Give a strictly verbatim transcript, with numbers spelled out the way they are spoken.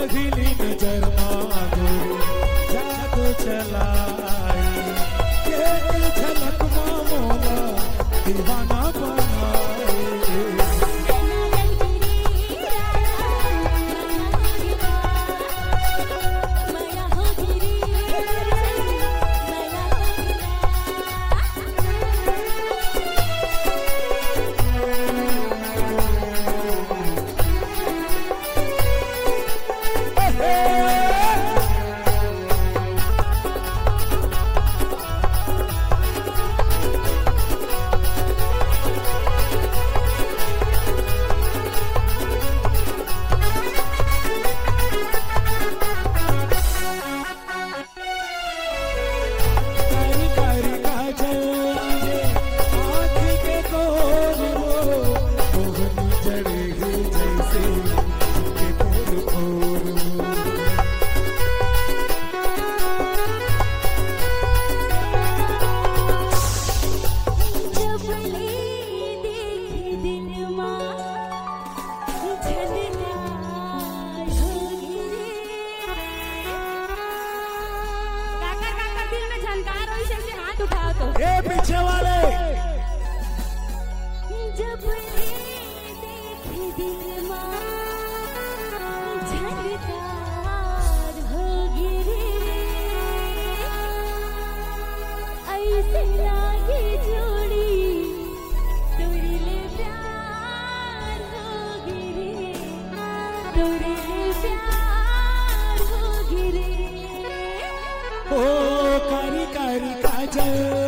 पहली नजर मा गोरी जादू चलाए, एक झलक मा मोला दीवाना बनाए। काकर काकर दिल में झनकार होइस, ऐसे हाथ उठाओ तो। ए पीछे वाले। जब ले देखे दिल मा झनकार हो गिरे, ऐसे लागे जोड़ी तोरे ले प्यार हो गिरे, तोरे ले प्यार हो गिरे। ओ कारी कारी काजल।